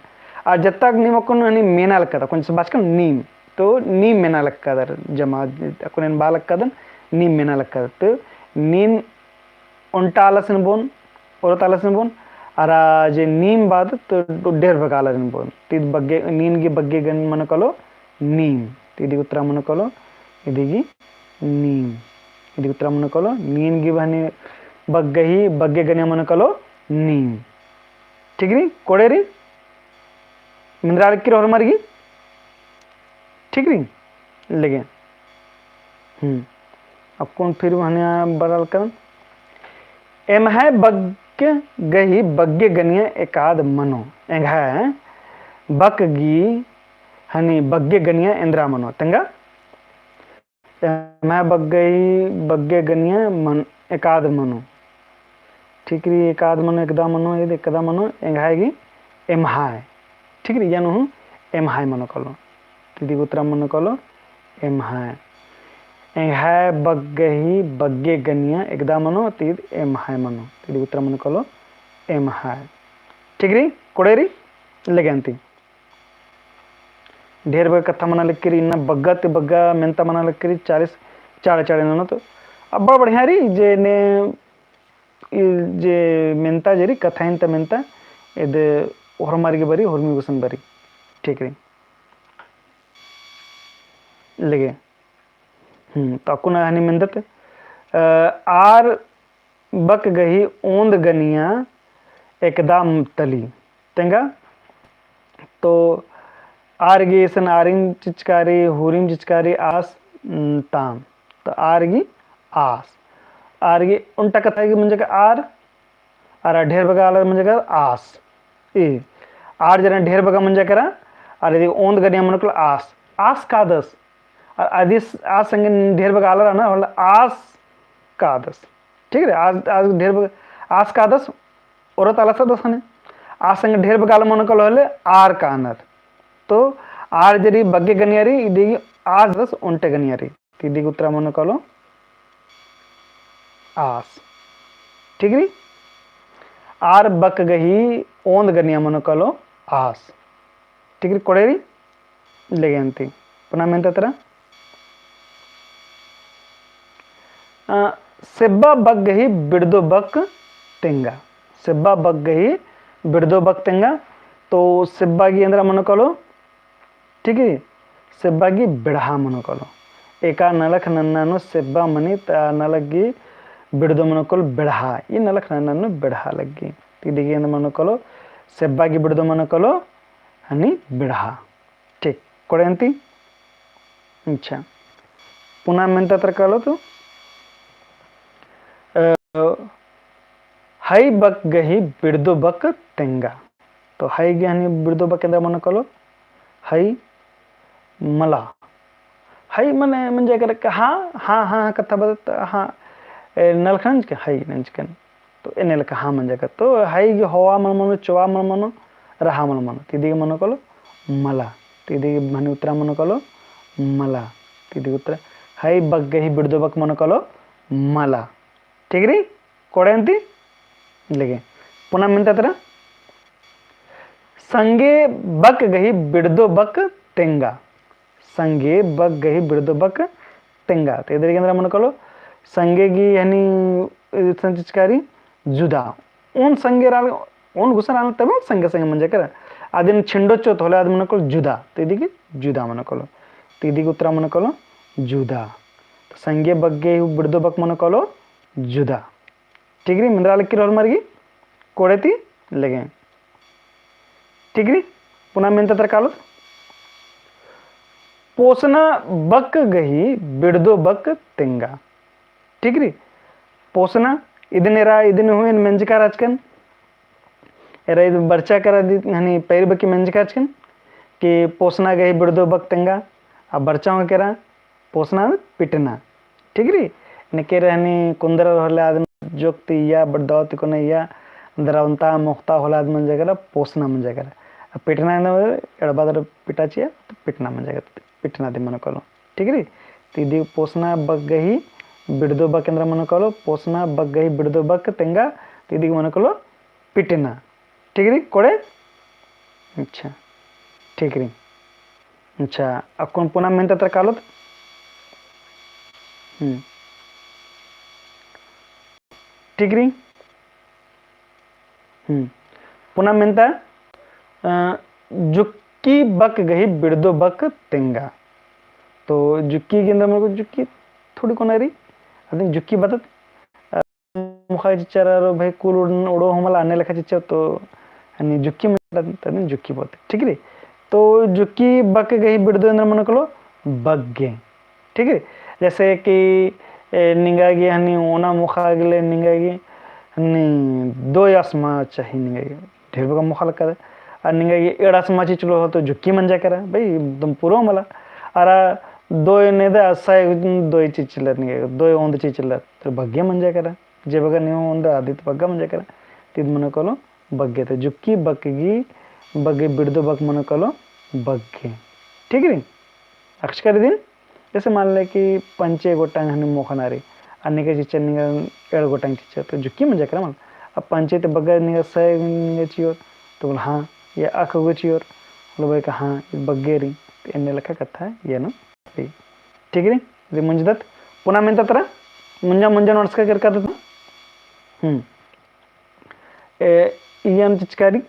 आ जत्ता नीम अक्कुन हनी मेना लक्कादर, अक्कुन जैसे बाचकन नीम। तो नीम मेना लक्कादर, जमा अक्कुन एन बआ लक्कादन, नीम मेना लक्कादर। तो नीन ओन्टा आलासिन बओन, ओरोत आलासिन बओन, अरा जे नीम बअदत तो ढेर बग्गे आलारिन बओन। तो इद बग्गे, नीन गी बग्गे गनिया मनो कालो नीम। तो इदी गे उत्तरा मनो कालो, इदी गी नीम। इदी गे उत्तरा मनो कालो, नीन गी बहनी बक गही बग्गे गनिया मनो कालो नीम। ठीक रई, कोड़े रई? मेंदरा लक्की रई होरमर गी? ठीक रई? लेगे। हम्म। अक्कुन फिर बहनिया बरआ लक्कन। एम्है बक गही बग्गे गनिया एकाद मनो। एंग्है बक गही हनी बग्गे गनिया एन्दरा मनो। तेंगा? एम्है बक गही बग्गे गनिया मन-, एकाद मनो। ठीक रई, एकाद मनो, एकदा मनो, इद एकदा मनो, एंग्है गी एम्है। ठीक रई, यानु हूँ एम्है मनो कालो। तो इदी गे उत्तरा मनो कालो एम्है। एंग्है बक गही बग्गे गनिया एकदा मनो, तो इद एम्है मनो। तो इदी गे उत्तरा मनो कालो एम्है। ठीक रई, कोड़े रई, लेगे अन्ती। ढेर बग्गे कत्था मना लक्की रई, इन्ना बग्गा ती बग्गा मेन्ता मना लक्की रई, चालीस, चाड़े चाड़े ननोत। अब्बड़ बढ़िया रई, जे ने, ई जे मेन्ता जे रई, कत्था इन्ता मेन्ता, इद होरमर गे बरई, होरमी गुसन बरई। ठीक रई। लेगे। हम्म, तो अक्कुन हनी मेन्दत, अ, आर बक गही ओन्द गनिया एकदा तली। तेंगा? तो आर गे इसन आरिम चिचका रई, हुरिम चिचका रई, आस, उम, ताम। तो आर गी आस। आर गी ओन्टा कत्था गी मंजका आर, अरा ढेर बग्गे आलर मंजका आस। ई आर जरा ढेर बग्गे मंजका रई, अरा इदी ओन्द गनिया मनो कालो आस। आस कादस। अरा अदी आस संगे ढेर बग्गे आलर रअनर, होले आस कादस। ठीक रई? आस, आस ढेर बग्गे, आस कादस, ओरोत आलासदस हने। आस संगे ढेर बग्गे आलर मनो कालो होले आर कानर। तो आर जे रई बग्गे गनिया रई, इदी गी आस दस ओन्टे गनिया रई। तो इदी गी उत्तरा मनो कालो आस। ठीक रई? आर बक गही ओन्द गनिया मनो कालो आस। ठीक रई, कोड़े रई? लेगे अन्ती। पुना मेन्ता तरा। अ, सेब्बा बक गही बिड़दो बक तेंगा। सेब्बा बक गही बिड़दो बक तेंगा। तो सेब्बा गी एन्दरा मनो कालो? ठीक है, सेब्बा गी बेड़हा मनो कालो। एका नलख नन्ना नू सेब्बा मनी, ता नलख गी बिड़दो मनो कालो बेड़हा। ई नलख नन्ना नू बेड़हा लग्गी। तो इदी गी एन्द मनो कालो, सेब्बा गी बिड़दो मनो कालो हनी बेड़हा। ठीक, कोड़े अन्ती? अच्छा, पुना मेन्ता तरा कालो तो, अ, हई बक गही बिड़दो बक तेंगा। तो हई गी हनी बिड़दो बक एन्दा मनो कालो, हई मला। हई मने मंजा केरा हाँ, हाँ, हाँ, हाँ, कत्था बअदत, हाँ, ए, नलख नंजकन, हई नंजकन। तो एन्ने लेखा हाँ मंजा केरा। तो हई गी होवा मल मनो, चोवा मल मनो, रहा मल मनो। तो इदी गी मनो कालो मला। तो इदी गी हनी उत्तरा मनो कालो मला। तो इदी गी उत्तरा, हई बक गही बिड़दो बक मनो कालो मला। ठीक रई? कोड़े अन्ती? लेगे। पुना मेन्ता तरा। संगे बक गही बिड़दो बक तेंगा। संगे बक गही बिड़दो बक तेंगा। तो इदी गी एन्दा मनो कालो, संगे गी हनी, अ, संचिचकारी जुदा। ओन संगे रअनर, ओन गुसन रअनर तबे संगे संगे मंजा केरा। अदिन छिंडोचोत होले अद मनो कालो जुदा। तो इदी गी जुदा मनो कालो। तो इदी गी उत्तरा मनो कालो जुदा। तो संगे बक गही बिड़दो बक मनो कालो जुदा। ठीक रई, मेन्दा लगी होरमर गी, कोड़े ती लेगे। ठीक रई, पुना मेन्ता तरा कालो। पोसना बक गही बिड़दो बक तेंगा। ठीक रई? पोसना, इदिन एरा, इदिन हूँ एन मेंजका रहचकन। एरा इद बरचा केरा दी, हनी पैर बकी मेंजका रहचकन कि पोसना गही बिड़दो बक तेंगा, आ बरचा हूँ केरा पोसना पिटना। ठीक रई? नेके रहनी कुन्दरा होले आद जोक ती इया, बड़दौ ती कोने इया, दरौंता मोख्ता होले आद मंजा केरा, पोसना मंजा केरा। आ पिटना एन्देर एड़बा दर पिटा चिआ, तो पिटना मंजा केरा, पिटना दी मनो कालो। ठीक रई? तो इदी पोसना बक गही बिड़दो बक एन्दरा मनो कालो, पोसना बक गही बिड़दो बक तेंगा, तो इदी मनो कालो पिटना। ठीक रई कोड़े? अच्छा, ठीक रई। अच्छा, अक्कुन पुना मेन्ता तरा कालोत। हम्म। ठीक रई। हम्म। पुना मेन्ता, अ, जुक्की बक गही बिड़दो बक तेंगा। तो जुक्की गे एन्दरा मनो कालो, जुक्की थोड़ी कोना रई, अदिन जुक्की बतत, अ, मुखा चिच्चर आरो भाई कुल उड़न, उड़ो हूँ मला अन्ने लेखा चिच्चर तो हनी जुक्की मेन्ता तदिन जुक्की बतत। ठीक रई? तो जुक्की बक गही बिड़दो एन्दरा मनो कालो बग्गे। ठीक है? जैसे कि, ए, निंगा गे हनी ओना मोखा गेले निंगा गे हनी दोय असमा चाही निंगा गे। ढेर बग्गे मोखा लक्का दे। आ निंगा गे एड़ा असमा चिचलो हो तो जुक्की मंजा केरा। भाई, एकदम पूरो मला। अरा दोय नेदा असाय दोय चिचलर निंगा गे। दोय ओन्द चिचलर। तो बग्गे मंजा केरा। जे बग्गे निंगा ओन्द आदित बग्गे मंजा केरा। तिद मनो कालो बग्गे। तो जुक्की बक गही, बग्गे बिड़दो बक मनो कालो बग्गे। ठीक रई? अक्षकारी दिन जैसे मान ले कि पंचे गोटांग हनी मोखना रई, अन्ने के चिच्चर निंगा एड़ गोटांग चिच्चर, तो जुक्की मंजा केरा मल। अब पंचे ते बग्गे निंगा सय निंगा चिओर, तो बोल हाँ, ये अख गो चिओर, बोलो भाई का हाँ, ये बग्गे रई, तो एन्ने लेखा कत्था ये नो रई। ठीक रई, जे मुंजदत, पुना मेन्ता तरा, मुंजा मुंजा नोट्स का करका दत। हम्म। ए, इयन चिचकारी,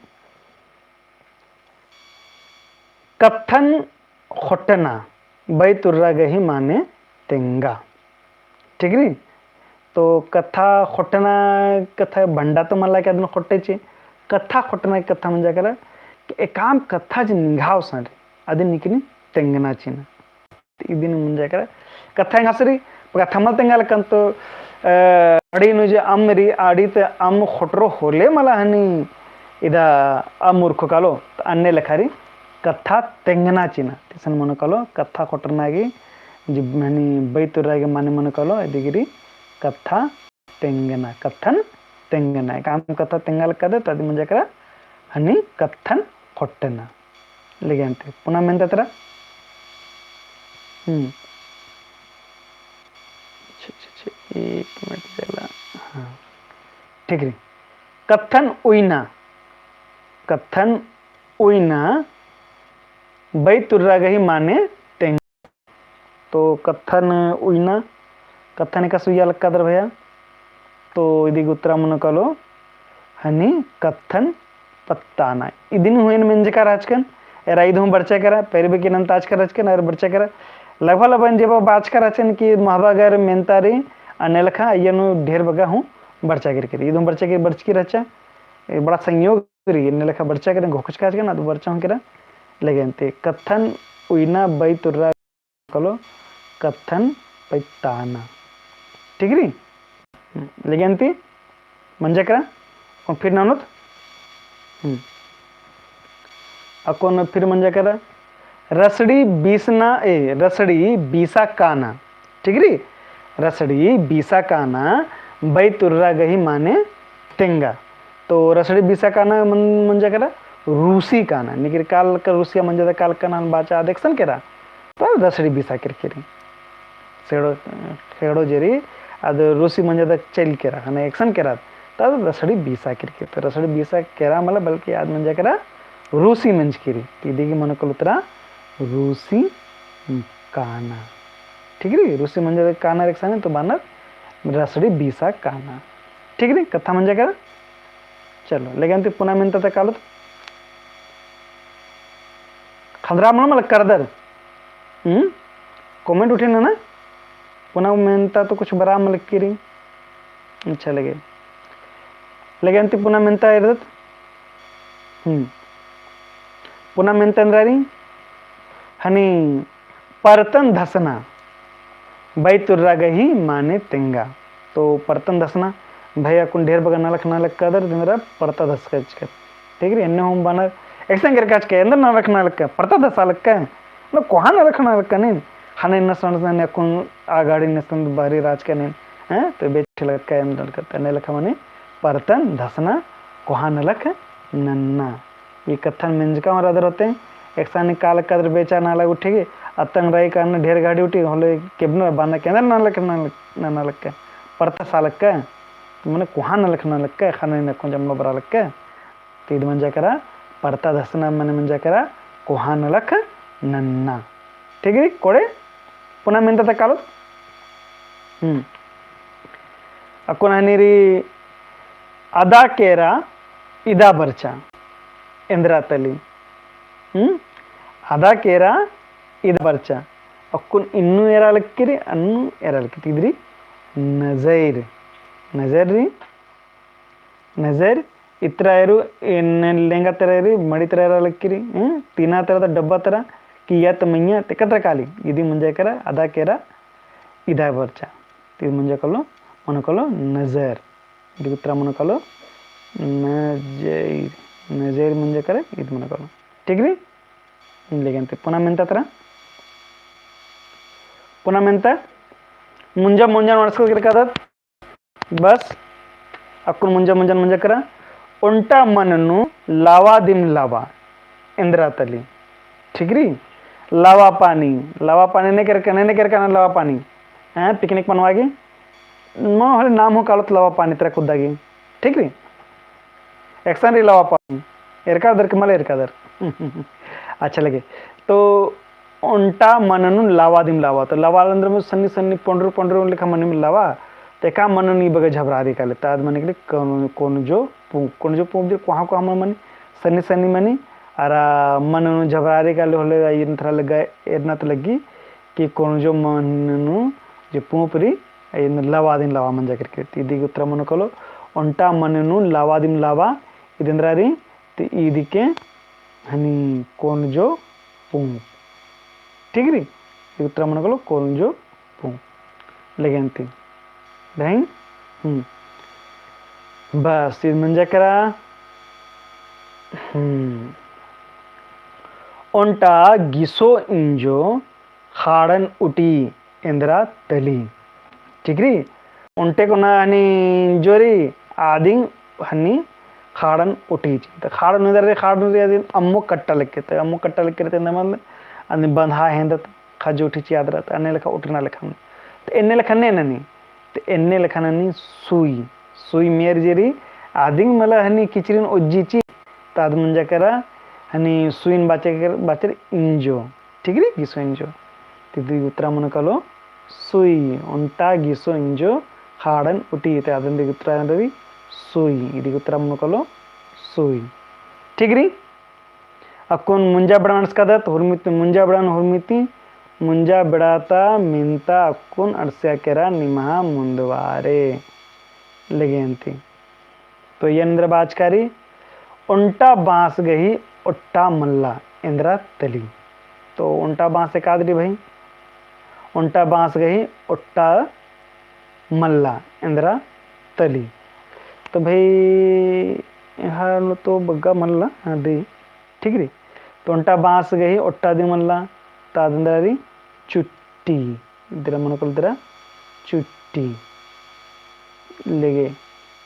कत्थन ख़ोट्टना, बैतुर्रा गही माने तेंगा। ठीक रई? तो कत्था ख़ोट्टना, कत्था भंडा तो मला कि अदिन ख़ोट्टे ची। कत्था ख़ोट्टना की कत्था मंजा केरा कि एकाम कत्था जे निंग्है गुसन रई, अदिन निकिन तेंगना चिना। इदिन मंजा केरा। कत्था एंगा सरी, कत्था मल तेंगा लक्कन तो, अ, अड़ी नू जे अम्म रई, अड़ी ते अम्म ख़ोटरो होले मला हनी इदा अम्म उरखो कालो, तो अन्ने लेखा रई कत्था तेंगना चिना। तिसन मनो कालो, कत्था ख़ोट्टना गही, जे हनी बैतुर्रा गही माने मनो कालो, इदी गही रई कत्था तेंगना, कत्थन तेंगना। एकाम कत्था तेंगा लक्का दे, तो अदिन मंजा केरा हनी कत्थन ख़ोट्टना। लेगे अन्ती, पुना मेन्ता तरा। हम्म। अच्छा, अच्छा, अच्छा, एक मिनट चला। हाँ। ठीक रई। कत्थन उइना। कत्थन उइना, बैतुर्रा गही माने तेंगा। तो कत्थन उइना, कत्थन एकासे उइया लक्का दर भैया। तो इदी गही उत्तरा मनो कालो, हनी कत्थन पत्ताना। इदिन हूँ एन मेंजका रहचकन, एरा इद हूँ बरचा केरा, पैर बकी नन्ताचका रहचकन, अरा बरचा केरा। लगभग लगभग जेबा बाचका रहचकन कि महबा गर मेन्ता रई, अन्ने लेखा, इयन ढेर बग्गे हूँ बरचा केरकी रई। इद हूँ बरचा केर, बरचकी रहचा, ए बड़ा संयोग रई, एन्ने लेखा बरचा केरा, घोखचका रहचकन, अद बरचा हूँ केरा। लेगे अन्ती, कत्थन उइना बैतुर्रा कालो कत्थन पत्ताना। ठीक रई? हम्म, लेगे अन्ती मंजा केरा, अक्कुन फिर ननोत। हम्म। अक्कुन फिर मंजा केरा, रसड़ी बीसना, ए, रसड़ी बीसा काना। ठीक रई? रसड़ी बीसा काना, बैतुर्रा गही माने तेंगा। तो रसड़ी बीसा काना मन-, मंजा केरा, रूसी काना। निकिर काल का रूसिया मंजा दा काल काना बाचा आद एकसन केरा। तो रसड़ी बीसा केरकी रई। सेड़ो, खेड़ो जे रई, आद रूसी मंजा दा चइल केरा, हने एकसन केरा। तो आद रसड़ी बीसा केरकी रई। तो रसड़ी बीसा केरा मला बल्कि आद मंजा केरा रूसी मंजकी रई। तो इदी गही मनो कालो उत्तरा रूसी काना। ठीक रई? रूसी मंजा दा काना एकसन तो बअनर रसड़ी बीसा काना। ठीक रई? कत्था मंजा केरा। चलो, लेगे अन्ती पुना मेन्ता तरा कालोत। खंदरा मनो मला करदर। हम्म? Comment उठे ना ना? पुना मेन्ता तो कुछ बरआ मलकी रई। अच्छा लेगे। लेगे अन्ती पुना मेन्ता एरदत। हम्म। पुना मेन्ता एन्दरा रई। हनी परतन धसना, बैतुर्रा गही माने तेंगा। तो परतन धसना, भई अक्कुन ढेर बग्गे नलख नलख कादर, इन्दरा परता धसका चिच्चकत। ठीक रई, एन्ने हूँ बअनर, एकसन केरका चिच्चका, एन्देर नलख नलख का, परता धसा लक्का, न कोहाँ नलख नलख का नीन, ख़ने नसन नसन अक्कुन आगाड़ी नसन बहरी रहचका नीन, हैं? तो बेच लक्का, एन्देर नलख, एन्ने लेखा मनी परतन धसना, कोहाँ नलख नन्ना। ई कत्थन मेंजका हूँ रअदर होले, एकसानी काल कादर बेचा नाला गुट्ठी गे, अतंग रई का अन्ने ढेर घड़ी उठी, होले केबनर बअनर का एन्देर नलख नलख, नलख का, परता धसा लक्का, मने कोहाँ नलख नलख का, ख़ने नकुन जम्मा बरा लक्का। तो ईद मंजा केरा परता धसना, मने मंजा केरा कोहाँ नलख नन्ना। ठीक रई, कोड़े पुना मेन्ता ता कालोत। हम्म। अक्कुन हनी रई अदा केरा इदा बरचा। एन्देरा तली। हम्म? अदा केरा इदा बरचा। अक्कुन इन्नु एरा लक्की रई, अन्नु एरा लक्की रई। ईद रई नजैर। नजैर रई। नजैर इतरा एरू, एन्ने लेंगा तरा एरू, मड़ी तरा एरा लक्की रई, हम्म? तीना तरा ता डब्बा तरा, कि या ता मइय्याँ, ते कतरा काली। इदी मंजा केरा अदा केरा इदा बरचा। ती मंजा कालो, मनो कालो नजैर। इदी उत्तरा मनो कालो नजैर। नजैर मंजा केरा, ईद मनो कालो। ठीक रई? लेकिन ते पुना मेन्ता तरा। पुना मेन्ता। मुंजा मुंजा नोट्स को किरकादत। बस, अक्कुन मुंजा मुंजा मंजा केरा, ओन्टा मन नू लावा दिम लावा, एन्देरा तली। ठीक रई? लावा पानी, लावा पानी ने केरका, ने, ने केरका ना लावा पानी। हैं, picnic मनवा गे। मो हले नाम हूँ कालोत लावा पानी तरा कुद्दा गे। ठीक रई? एकसन रई लावा पानी। एरकादर के मल एरकादर। अच्छा लगे। तो ओन्टा मन नू लावा दिम लावा। तो लावा एन्देर मने सन्नी सन्नी पोंडरू पोंडरू लेखा मनी में लावा। तो एका मन नू ई बग्गे झबरारी काली। तो आद मनी काली कोन-, कोनजो पूँप। कोनजो पूँप जे कोहाँ कोहाँ मनी, सन्नी सन्नी मनी। अरा मन नू झबरारी काली होले, एन्ने थरा लग्गा, एरना तो लग्गी कि कोनजो मन नू जे पूँप रई, एन्ने लावा दिम लावा मंजा केरकी रई। इदी उत्तरा मनो कालो, ओन्टा मन नू लावा दिम लावा, ईद एन्देरा रई, तो ईद के हनी कोनजो पूँप। ठीक रई? ईद उत्तरा मनो कालो कोनजो पूँप। लेकिन ती। बहिन? हम्म। बस, ईद मंजा केरा। हम्म। ओन्टा गिसो इंजो ख़ाड़न उटी एन्देरा तली। ठीक रई? ओन्टे कोना हनी इंजो रई, आदिन हनी ख़ाड़न उटी चिच्ची। तो ख़ाड़न एन्देर रई, ख़ाड़न रई आदिन अम्मो कट्टा लक्की रई, तो अम्मो कट्टा लक्की रई तो एन्देर मल, आदिन बंधा हेंदत, ख़ज्जो उठी चिआ दरा, तो अन्ने लेखा उटरना लेखा। तो एन्ने लेखा ने ननी, तो एन्ने लेखा ननी सुई, सुई मेर जे रई, आदिन मला हनी किचरिन ओज्जी चिच्ची, तो आद मंजा केरा हनी सुईन बाचर, बाचर इंजो। ठीक रई, गिसो इंजो। ती इदी उत्तरा मनो कालो सुई, ओन्टा गिसो इंजो ख़ाड़न उटी, ते आदिन इदी उत्तरा रई सुई, इदी उत्तरा मनो कालो सुई। ठीक रई? अक्कुन मुंजा बेड़ा नोट्स कादत, हुरमिती, मुंजा बेड़ा नू हुरमिती, मुंजा बेड़ा ता मेन्ता अक्कुन अंड़सिया केरा निम्हा मुन्दवारे। लेकिन ती। तो एन्देर बाचका रई, ओन्टा बाँस गही ओट्टा मल्ला एन्देरा तली। तो ओन्टा बाँस एकाद रई भई, ओन्टा बाँस गही ओट्टा मल्ला एन्देरा तली। तो भई, एहर नू तो बग्गे मल्ला, हाँ, रई, ठीक रई। तो ओन्टा बाँस गही ओट्टा दिम मल्ला, तो आद एन्देरा रई चुट्टी। इदरा मनो कालो इदरा चुट्टी। लेगे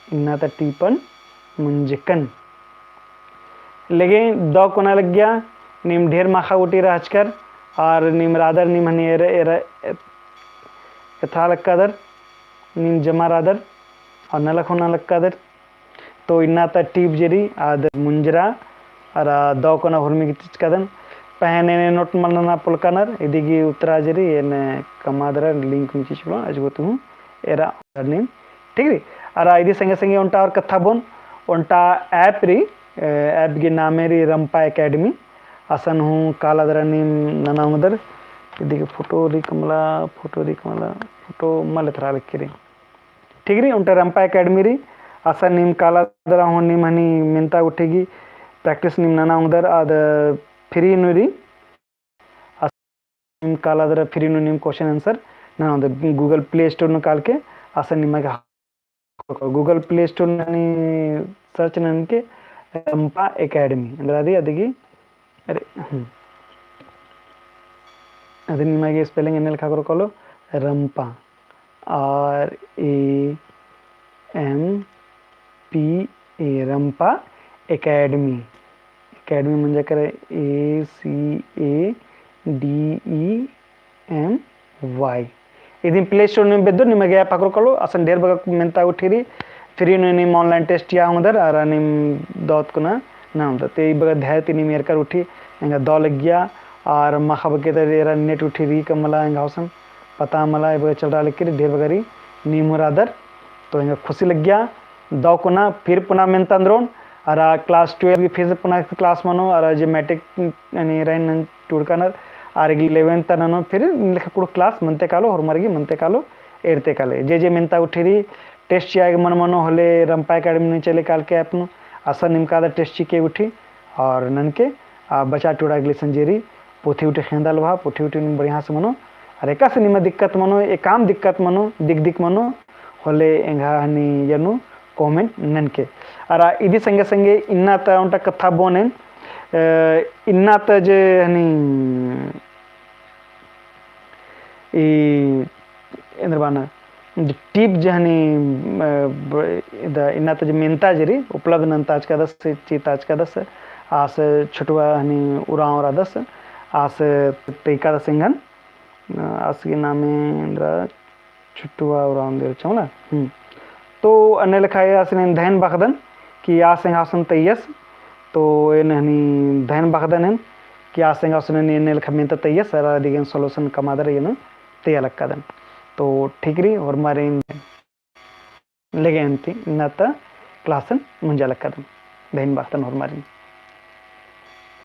इन्ना ता टीपन मुंजकन। लेगे दौ कोना लग्गिया, नीम ढेर माखा गुट्ठी रहचकर, और नीम रअदर नीम हनी एरा, एरा, एथरा लक्कादर, नीम जमा रअदर, और नलख हूँ नना लक्कादर। तो इन्ना ता टीप जे रई आद मुंजरा अरा दौ कोना हुरमी गही चिचकादन। पहें एन्ने नोट मल नना पोल्लकनर, इदी गही उत्तरा जे रई एन कमआ दरा link में चिचकोन, अजगो तुहूँ एरा नीम, ठीक रई। अरा इदी संगे संगे ओन्टा और कत्था बओन, ओन्टा app रई, app गही नामे रई रंपा Academy। असन हूँ काला दरा नीम नना ओंगदर। इदी गही photo रई का मला, photo रई का मला, photo मल एथरा लक्की रई। ठीक रई, ओन्टा रंपा Academy रई। असन नीम काला दरा हूँ नीम हनी मेन्ता गुट्ठी गही practice नीम नना ओंगदर, आद free नू रई। नीम काला दरा free नू नीम question answer नना ओंदर Google Play Store नू काल के असन निमा गे Google Play Store ननी search ननके रंपा Academy। एन्दरा अदी, अदिगी, अरे, हम्म। अदी निमा गे spelling एन्ने लेखा करो कालो, रंपा। R A M P A, रंपा Academy। Academy मंजा केरा A C A D E M Y। इदिन Play Store नू बेद्दो निमा गे app अकरो कालो, असन ढेर बग्गे मेन्ता उठी रई, free नू नीम online test चिआ ओंगदर, अरा नीम दौ कुना नना ओंगदर। ते ई बग्गे धैर्य ती नीम एरकर उठी, एंगा दौ लग्गिया, अरा माख़ा बग्गे ते एरा net उठी रई का मला, एंगा हौसन पता मला, ई बग्गे चलरा लगी रई, ढेर बग्गे रई, नीम हूँ रअदर, तो एंगा खुशी लग्गिया, दौ कुना फिर पुना मेन्ता ओन्द्रोन, अरा class twelve की फिर से पुना class मनो, अरा जे matric यानी रइन नन टूड़कानर, अरा eleventh ता ननो फिर निलख कुँड़ुख़ class मनते कालो, होरमर गे मनते कालो, एरते काले। जे जे मेन्ता उठी रई, test चिआ गे मन मनो होले, रंपा Academy नू चले काल के app नू, असन नीम कादर test चिके उठी, और ननके, आ, बचा टूड़ा गे लिसन जे रई, पुथी उठी ख़ेंदा लबआ, पुथी उठी नीम बढ़िया से मनो, अरा एकासे निमा दिक्कत मनो, एकाम दिक्कत मनो, दिक दिक मनो, होले एंगा हनी एन्ने comment ननके। अरा इदी संगे संगे इन्ना ता ओन्टा कत्था बओन एन, अ, इन्ना ता जे हनी ई एन्देर बअना, जे tip जे हनी, अ, ब-, इदा इन्ना ता जे मेन्ता जे रई, उपलब्ध नन्ताचकादस, चिताचकादस, आस छोटवा हनी उराँव रअदस, आस तइकादस एंगन, अ, आस गही नामे एन्दरा छोटवा उराँव एन्देर चमला। हम्म। तो एन्ने लेखा आसिन एन धैन बअदन कि आस एंगा हौसन तइयस। तो एन हनी धैन बअदन एन कि आस एंगा हौसन एन्ने लेखा मेन्ता तइयस, अरा अदिगेन solution कमआ दरा एन तइया लक्कादन। तो ठीक रई, होरमारिन लेगे अन्ती इन्ना ता class एन मुंजा लक्कादन। धैन बअदन होरमारिन।